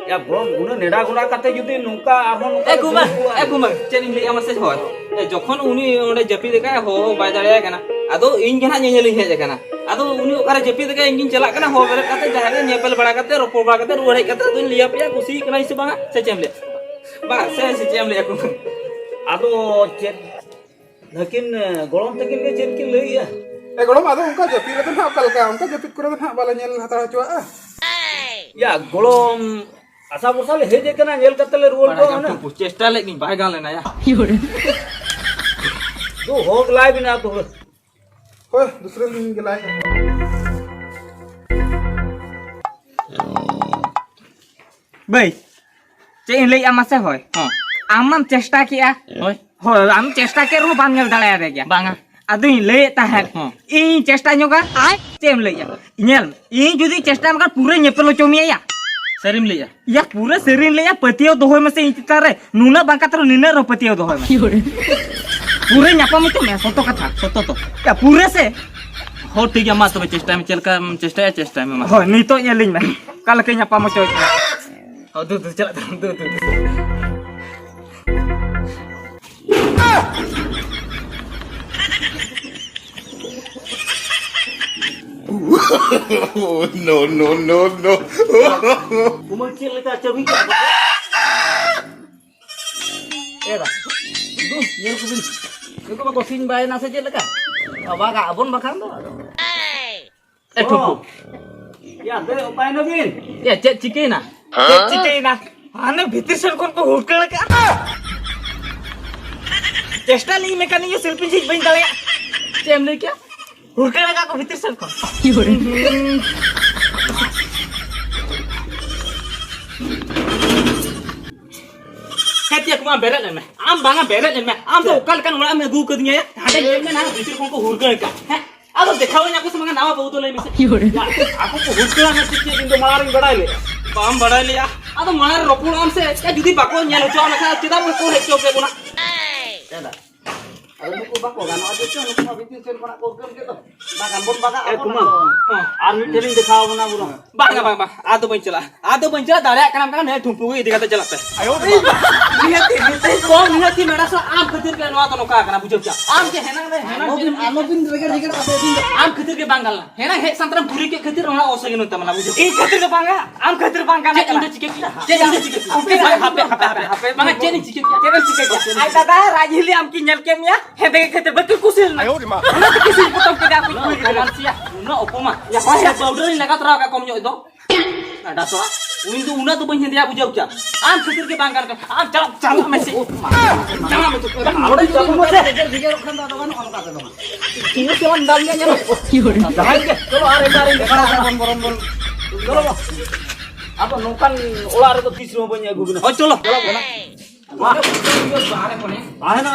ᱭᱟ ᱜᱚᱲᱚᱢ, ᱩᱱᱟᱹᱜ ᱱᱮᱰᱟ ᱜᱚᱰᱟ ᱠᱟᱛᱮ ᱡᱩᱫᱤ ᱱᱚᱝᱠᱟ ᱟᱨᱦᱚᱸ ᱱᱚᱝᱠᱟ ᱮ ᱞᱮ ᱠᱩᱢᱟᱨ, ᱫᱩᱲᱩᱵ ᱠᱚᱜᱼᱟ᱾ ᱮ ᱠᱩᱢᱟᱨ, ᱪᱮᱫ ᱤᱧ ᱞᱟᱹᱭᱟ ᱢᱟᱥᱮ? ᱦᱳᱭ, ᱮ, ᱡᱚᱠᱷᱚᱱ ᱩᱱᱤ ᱚᱸᱰᱮ ᱡᱟᱹᱯᱤᱫ ᱟᱠᱟᱫ, ᱦᱚᱦᱚ ᱵᱟᱭ ᱫᱟᱲᱮᱭᱟᱭ ᱠᱟᱱᱟ, ᱟᱫᱚ ᱤᱧ ᱜᱮ ᱱᱟᱜ ᱧᱮᱧᱮᱞᱤᱧ ᱦᱮᱡ ᱟᱠᱟᱱᱟ᱾ ᱟᱫᱚ ᱩᱱᱤ ᱚᱠᱟᱨᱮ ᱡᱟᱹᱯᱤᱫ ᱟᱠᱟᱫ, ᱤᱧ ᱜᱤᱧ ᱪᱟᱞᱟᱜ ᱠᱟᱱᱟ, ᱦᱚᱦᱚ ᱵᱮᱨᱮᱫ ᱠᱟᱛᱮ ᱡᱟᱦᱟᱸ ᱜᱮ ᱧᱮᱯᱮᱞ ᱵᱟᱲᱟ ᱠᱟᱛᱮ, ᱨᱚᱯᱚᱲ ᱵᱟᱲᱟ ᱠᱟᱛᱮ, ᱨᱩᱣᱟᱹᱲ ᱦᱮᱡ ᱠᱟᱛᱮ ᱟᱫᱚᱧ ᱞᱟᱹᱭ ᱟᱯᱮᱭᱟ, ᱠᱩᱥᱤ ᱠᱟᱱᱟᱭ ᱥᱮ ᱵᱟᱝᱟ, ᱥᱮ ᱪᱮᱫ ᱮᱢ ᱞᱟᱹᱭᱟ? ᱵᱟᱝ, ᱥᱮ, ᱥᱮ ᱪᱮᱫ ᱮᱢ ᱞᱟᱹᱭᱟ ᱠᱩᱢᱟᱨ? ᱟᱫᱚ ᱪᱮᱫ ᱱᱟᱹᱠᱤᱱ, ᱮ, ᱜᱚᱲᱚᱢ ᱛᱟᱹᱠᱤᱱ ᱜᱮ ᱪᱮᱫ ᱠᱤᱱ ᱞᱟᱹᱭᱮᱜᱼᱟ? ᱮ ᱜᱚᱲᱚᱢ, ᱟᱫᱚ ᱚᱱᱠᱟ ᱡᱟᱹᱯᱤᱫ ᱨᱮᱫᱚ ᱱᱟᱦᱟᱜ ᱚᱠᱟ ᱞᱮᱠᱟ? ᱚᱱᱠᱟ ᱡᱟᱹᱯᱤᱫ ᱠᱚᱨᱮ ᱫᱚ ᱱᱟᱦᱟᱜ ᱵᱟᱞᱮ ᱧᱮᱞ ᱦᱟᱛᱟᱲ ᱦᱚᱪᱚᱣᱟᱜᱼᱟ᱾ ᱭᱟ ᱜᱚᱲᱚᱢ, ᱟᱥᱟ ᱵᱷᱚᱨᱥᱟ ᱞᱮ ᱦᱮᱡ ᱟᱠᱟᱱᱟ, ᱧᱮᱞ ᱠᱟᱛᱮ ᱞᱮ ᱨᱩᱣᱟᱹᱲ ᱵᱟᱲᱟᱭ ᱠᱚᱜᱼᱟ ᱠᱟᱱ ᱦᱩᱱᱟᱹᱝ᱾ ᱴᱩᱠᱩ, ᱪᱮᱥᱴᱟ ᱞᱮᱫ ᱜᱤᱧ, ᱵᱟᱭ ᱜᱟᱱ ᱞᱮᱱᱟ ᱭᱟ᱾ ᱫᱩ ᱦᱚᱜ ᱞᱟᱭ ᱵᱮᱱᱟ ᱛᱚᱵᱮ᱾ ᱦᱳᱭ, ᱫᱩᱥᱨᱟᱹ ᱫᱤᱱ ᱜᱮ ᱞᱟᱭ᱾ ᱵᱟᱹᱭ, ᱪᱮᱫ ᱤᱧ ᱞᱟᱹᱭᱮᱜᱼᱟ ᱢᱟᱥᱮ? ᱦᱳᱭ᱾ ᱦᱚᱸ᱾ ᱟᱢ ᱢᱟᱢ ᱪᱮᱥᱴᱟ ᱠᱮᱜᱼᱟ᱾ ᱦᱳᱭ᱾ ᱦᱳᱭ, ᱟᱢ ᱪᱮᱥᱴᱟ ᱠᱮᱫ ᱨᱮᱦᱚᱸ ᱵᱟᱢ ᱧᱮᱞ ᱫᱟᱲᱮᱭᱟᱫᱮ ᱜᱮᱭᱟ᱾ ᱵᱟᱝᱟ᱾ ᱟᱫᱚᱧ ᱞᱟᱹᱭᱮᱫ ᱛᱟᱦᱮᱸᱫ, ᱦᱚᱸ᱾ ᱤᱧ ᱪᱮᱥᱴᱟ ᱧᱚᱜᱟ᱾ ᱪᱮᱫ ᱮᱢ ᱞᱟᱹᱭᱮᱜᱼᱟ? ᱧᱮᱞ ᱢᱮ, ᱤᱧ ᱡᱩᱫᱤ ᱪᱮᱥᱴᱟᱭᱟ, ᱢᱮᱱᱠᱷᱟᱱ ᱯᱩᱨᱟᱹᱧ ᱧᱮᱯᱮᱞ ᱦᱚᱪᱚ ᱢᱮᱭᱟ ᱭᱟ᱾ ᱥᱟᱹᱨᱤᱢ ᱞᱟᱹᱭᱮᱜᱼᱟ? ᱭᱟ, ᱯᱩᱨᱟᱹ ᱥᱟᱹᱨᱤᱧ ᱞᱟᱹᱭᱮᱜᱼᱟ, ᱯᱟᱹᱛᱭᱟᱹᱣ ᱫᱚᱦᱚᱭ ᱢᱮᱥᱮ ᱤᱧ ᱪᱮᱛᱟᱱ ᱨᱮ᱾ ᱱᱩᱱᱟᱹᱜ ᱵᱟᱝ ᱠᱟᱛᱮ ᱨᱮᱦᱚᱸ ᱱᱤᱱᱟᱹᱜ ᱨᱮᱦᱚᱸ ᱯᱟᱹᱛᱭᱟᱹᱣ ᱫᱚᱦᱚᱭ ᱢᱮ᱾ ᱯᱩᱨᱟᱹᱧ ᱧᱟᱯᱟᱢ ᱦᱚᱪᱚ ᱢᱮᱭᱟ, ᱥᱚᱛᱚ ᱠᱟᱛᱷᱟ, ᱥᱚᱛᱚ ᱛᱚ᱾ ᱭᱟ, ᱯᱩᱨᱟᱹ ᱥᱮ᱾ ᱦᱚᱸ, ᱴᱷᱤᱠ ᱜᱮᱭᱟ, ᱢᱟ ᱛᱚᱵᱮ ᱪᱮᱥᱴᱟᱭ ᱢᱮ, ᱪᱮᱫ ᱞᱮᱠᱟᱢ ᱪᱮᱥᱴᱟᱭᱟ, ᱪᱮᱥᱴᱟᱭ ᱢᱮ, ᱢᱟ᱾ ᱦᱳᱭ, ᱱᱤᱛᱚᱜ ᱧᱮᱞᱤᱧ ᱢᱮ, ᱚᱠᱟ ᱞᱮᱠᱟᱧ ᱧᱟᱯᱟᱢ ᱦᱚᱪᱚᱭᱮᱫ ᱢᱮᱭᱟ᱾ ᱦᱚᱸ, ᱫᱩ, ᱫᱩ, ᱪᱟᱞᱟᱜ ᱛᱟᱢ, ᱫᱩ, ᱫᱩ, ᱫᱩ᱾ No, no, no, no. ᱩᱢᱟᱹᱞ ᱪᱮᱫ ᱞᱮᱠᱟ ᱪᱟᱹᱵᱤ ᱠᱟᱜ ᱫᱚ? ᱮ ᱫᱟ, ᱫᱩ, ᱧᱮᱞ ᱠᱚᱵᱤᱱ᱾ ᱱᱩᱠᱩ ᱢᱟ ᱠᱚ ᱥᱤᱧ ᱵᱟᱭᱱᱟ ᱥᱮ ᱪᱮᱫ ᱞᱮᱠᱟ? ᱵᱟᱜᱟ ᱟᱵᱚᱱ ᱵᱟᱠᱷᱟᱱ ᱫᱚ᱾ ᱟᱫᱚ ᱮ ᱴᱷᱩᱠᱩ᱾ ᱭᱟ, ᱫᱮ, ᱚᱠᱟᱭ ᱱᱟᱵᱤᱱ? ᱭᱟ, ᱪᱮᱫ ᱪᱤᱠᱟᱹᱭᱮᱱᱟ? ᱪᱮᱫ ᱪᱤᱠᱟᱹᱭᱮᱱᱟ? ᱦᱟᱱᱮ ᱵᱷᱤᱛᱤᱨ ᱥᱮᱫ ᱠᱷᱚᱱ ᱠᱚ ᱦᱩᱲᱠᱟᱹᱲ ᱟᱠᱟᱫᱼᱟ᱾ ᱪᱮᱥᱴᱟ ᱞᱮᱫᱟᱹᱧ ᱢᱮᱠᱟᱱᱤᱠ ᱥᱮᱞᱯᱤᱧ ᱡᱷᱤᱡ ᱵᱟᱹᱧ ᱫᱟᱲᱮᱭᱟᱜ᱾ ᱪᱮᱫ ᱮᱢ ᱞᱟᱹᱭ ᱠᱮᱫᱼᱟ? ᱦᱩᱲᱠᱟᱹᱲ ᱟᱠᱟᱫ ᱠᱚ ᱵᱷᱤᱛᱤᱨ ᱥᱮᱫ ᱠᱷᱚᱱ᱾ ᱦᱮᱸ ᱛᱤᱭᱟ ᱠᱚᱢᱟ, ᱵᱮᱨᱮᱫ ᱞᱮᱱ ᱢᱮ᱾ ᱟᱢ ᱵᱟᱝᱟ, ᱵᱮᱨᱮᱫ ᱞᱮᱱ ᱢᱮ᱾ ᱟᱢ ᱫᱚ ᱚᱠᱟ ᱞᱮᱠᱟᱱ ᱚᱲᱟᱜ ᱮᱢ ᱟᱹᱜᱩ ᱟᱠᱟᱫᱤᱧᱟ? ᱦᱟᱸᱰᱮ ᱧᱮᱞ ᱢᱮ ᱱᱟᱦᱟᱜ, ᱵᱷᱤᱛᱤᱨ ᱠᱷᱚᱱ ᱠᱚ ᱦᱩᱲᱠᱟᱹᱲ ᱟᱠᱟᱫ᱾ ᱦᱮᱸ? ᱟᱫᱚ ᱫᱮᱠᱷᱟᱣᱟᱹᱧ ᱟᱠᱚ ᱥᱮ ᱵᱟᱝᱟ ᱱᱟᱣᱟ ᱵᱟᱹᱦᱩ ᱫᱚ, ᱞᱟᱹᱭ ᱢᱮᱥᱮ᱾ ᱭᱟ, ᱟᱠᱚ ᱠᱚ ᱦᱩᱲᱠᱟᱹᱲᱟ ᱢᱮᱱᱛᱮ ᱪᱮᱫ ᱤᱧ ᱫᱚ ᱢᱟᱲᱟᱝ ᱨᱤᱧ ᱵᱟᱲᱟᱭ ᱞᱮᱫᱼᱟ? ᱵᱟᱢ ᱵᱟᱲᱟᱭ ᱞᱮᱫᱼᱟ? ᱟᱫᱚ ᱢᱟᱲᱟᱝ ᱨᱮ ᱨᱚᱯᱚᱲᱚᱜ ᱟᱢ ᱥᱮ, ᱭᱟ, ᱡᱩᱫᱤ ᱵᱟᱠᱚ ᱧᱮᱞ ᱦᱚᱪᱚᱣᱟᱜ ᱢᱮ ᱠᱷᱟᱱ ᱪᱮᱫᱟᱜ ᱵᱟᱠᱚ ᱦᱮᱡ ᱦᱚᱪᱚ ᱠᱮ ᱵᱚᱱᱟ? ᱪᱮᱫᱟᱜ? ᱟᱫᱚ ᱱᱩᱠᱩ ᱵᱟᱠᱚ ᱜᱟᱱᱚᱜᱼᱟ, ᱡᱮ ᱪᱚᱝ ᱱᱩᱠᱩ ᱢᱟ ᱵᱷᱤᱛᱤᱨ ᱥᱮᱱ ᱠᱷᱚᱱᱟᱜ ᱠᱚ ᱩᱫᱽᱜᱟᱹᱣ ᱠᱮᱫ ᱫᱚ᱾ ᱵᱟᱜᱟᱱ ᱵᱚᱱ ᱵᱟᱜᱟᱜ ᱮ ᱟᱵᱚᱱ ᱠᱩᱢᱟᱨ, ᱟᱫᱚ᱾ ᱦᱮᱸ, ᱟᱨ ᱢᱤᱫ ᱴᱷᱮᱱ ᱞᱤᱧ ᱫᱮᱠᱷᱟᱣ ᱟᱵᱚᱱᱟ ᱵᱚᱨᱚᱝ᱾ ᱵᱟᱝᱟ, ᱵᱟᱝ, ᱵᱟᱝ, ᱟᱫᱚ ᱵᱟᱹᱧ ᱪᱟᱞᱟᱜᱼᱟ, ᱟᱫᱚ ᱵᱟᱹᱧ ᱪᱟᱞᱟᱜᱼᱟ, ᱫᱟᱲᱮᱭᱟᱜ ᱠᱟᱱᱟᱢ ᱠᱟᱱᱟ, ᱱᱤᱭᱟᱹ ᱴᱷᱩᱢᱯᱩ ᱜᱮ ᱤᱫᱤ ᱠᱟᱛᱮ ᱪᱟᱞᱟᱜ ᱯᱮ᱾ ᱱᱤᱦᱟᱹᱛᱤ, ᱱᱤᱦᱟᱹᱛᱤ, ᱱᱤᱦᱟᱹᱛᱤ, ᱠᱚᱢ ᱱᱤᱦᱟᱹᱛᱤ ᱢᱮᱰᱟ ᱥᱟᱞᱟᱜ ᱟᱢ ᱠᱷᱟᱹᱛᱤᱨ ᱜᱮ ᱱᱚᱣᱟ ᱫᱚ ᱱᱚᱝᱠᱟ ᱟᱠᱟᱱᱟ, ᱵᱩᱡᱷᱟᱹᱣ ᱠᱮᱫᱟᱢ? ᱟᱢ ᱜᱮ ᱦᱮᱱᱟᱝ ᱨᱮ, ᱦᱮᱱᱟᱝ ᱟᱞᱚᱵᱤᱱ, ᱡᱮ ᱟᱞᱚᱵᱤᱱ ᱨᱮᱜᱮᱲ ᱨᱮᱜᱮᱲ ᱟᱯᱮ ᱟᱹᱵᱤᱱ ᱫᱚ᱾ ᱟᱢ ᱠᱷᱟᱹᱛᱤᱨ ᱜᱮ ᱵᱟᱝ ᱜᱟᱱ ᱞᱮᱱᱟ, ᱦᱮᱱᱟᱝ ᱦᱮᱡ ᱥᱟᱱᱛᱟᱲᱮᱢ ᱯᱩᱨᱤ ᱠᱮᱫ ᱠᱷᱟᱹᱛᱤᱨ ᱚᱱᱟ ᱚᱥᱟᱹᱜᱤᱱ ᱛᱟᱢ ᱞᱮᱱᱟ, ᱵᱩᱡᱷᱟᱹᱣ ᱠᱮᱫᱟᱢ? ᱤᱧ ᱠᱷᱟᱹᱛᱤᱨ ᱫᱚ ᱵᱟᱝᱟ, ᱟᱢ ᱠᱷᱟᱹᱛᱤᱨ ᱵᱟᱝ ᱜᱟᱱ ᱪᱮᱫ ᱤᱧ ᱞᱮᱱᱟ᱾ ᱪᱤᱠᱟᱹ ᱠᱮᱫᱟ? ᱪᱮᱫ ᱤᱧ ᱪᱤᱠᱟᱹ ᱠᱮᱫᱟ? ᱦᱟᱯᱮ, ᱦᱟᱯᱮ, ᱦᱟᱯᱮ, ᱦᱟᱯᱮ, ᱵᱟᱝᱟ, ᱪᱮᱫ ᱤᱧ ᱪᱤᱠᱟᱹ ᱠᱮᱫᱟ? ᱪᱮᱫ ᱮᱢ ᱪᱤᱠᱟᱹ ᱠᱮᱫᱟ? ᱟᱭ ᱫᱟᱫᱟ, ᱨᱟᱡᱽᱦᱤᱞᱤ ᱟᱢ ᱠᱤ ᱧᱮᱞ ᱠᱮᱫ ᱢᱮᱭᱟ? ᱦᱮᱸᱫᱮ ᱜᱮ ᱠᱷᱟᱹᱛᱤᱨ ᱵᱟᱹᱠᱤ ᱠᱩᱥᱤ ᱞᱮᱱᱟ᱾ ᱚᱱᱟ ᱛᱮ ᱠᱩᱥᱤ ᱯᱚᱴᱚᱢ ᱠᱮᱫᱟ ᱠᱩᱲᱤ ᱜᱤᱫᱽᱨᱟᱹ᱾ ᱚᱯᱚᱢᱟᱱ ᱥᱮᱭᱟ, ᱩᱱᱟᱹᱜ ᱚᱯᱚᱢᱟᱱ᱾ ᱭᱟ, ᱦᱳᱭ, ᱦᱳᱭ, ᱯᱟᱣᱰᱟᱨ ᱤᱧ ᱞᱟᱜᱟᱣ ᱛᱚᱨᱟ ᱟᱠᱟᱫ ᱠᱚᱢ ᱧᱚᱜ ᱫᱚ᱾ ᱰᱟᱸᱰᱟ ᱥᱚᱲᱟ, ᱩᱱᱤ ᱫᱚ ᱩᱱᱟᱹᱜ ᱫᱚ ᱵᱟᱹᱧ ᱦᱮᱸᱫᱮᱭᱟ, ᱵᱩᱡᱷᱟᱹᱣ ᱠᱮᱫᱟᱢ? ᱟᱢ ᱠᱷᱟᱹᱛᱤᱨ ᱜᱮ ᱵᱟᱝ ᱜᱟᱱ ᱠᱟᱱᱟ᱾ ᱟᱢ ᱪᱟᱞᱟᱜ, ᱪᱟᱞᱟᱜ ᱢᱮ ᱥᱮ᱾ ᱪᱟᱞᱟᱜ ᱢᱮ ᱥᱮ᱾ ᱟᱞᱚ ᱰᱤᱥᱴᱟᱨᱵ ᱢᱮ ᱥᱮ᱾ ᱵᱷᱮᱜᱟᱨᱚᱜ ᱠᱷᱟᱱ ᱫᱚ ᱟᱫᱚ ᱵᱟᱹᱱᱩᱜᱼᱟ ᱚᱱᱠᱟ ᱛᱮᱫᱚ᱾ ᱤᱧ ᱦᱚᱸ ᱥᱮ ᱵᱟᱝ ᱫᱟᱞ ᱜᱮᱭᱟ, ᱧᱮᱞ ᱢᱮ᱾ ᱡᱟᱦᱟᱸᱭ ᱜᱮ, ᱪᱚᱞᱚ ᱟᱨ ᱮᱴᱟᱜ ᱨᱮ ᱫᱮᱠᱷᱟᱣ ᱵᱚᱱ ᱵᱚᱨᱚᱱ ᱵᱚᱱ᱾ ᱪᱚᱞᱚ ᱵᱚᱱ᱾ ᱟᱫᱚ ᱱᱚᱝᱠᱟᱱ ᱚᱲᱟᱜ ᱨᱮᱫᱚ ᱛᱤᱥ ᱨᱮᱦᱚᱸ ᱵᱟᱹᱧ ᱟᱹᱜᱩ ᱵᱤᱱᱟ᱾ ᱦᱳᱭ, ᱪᱚᱞᱚ᱾ ᱪᱚᱞᱚ ᱵᱚᱱ᱾ ᱛᱟᱦᱮᱱᱟ᱾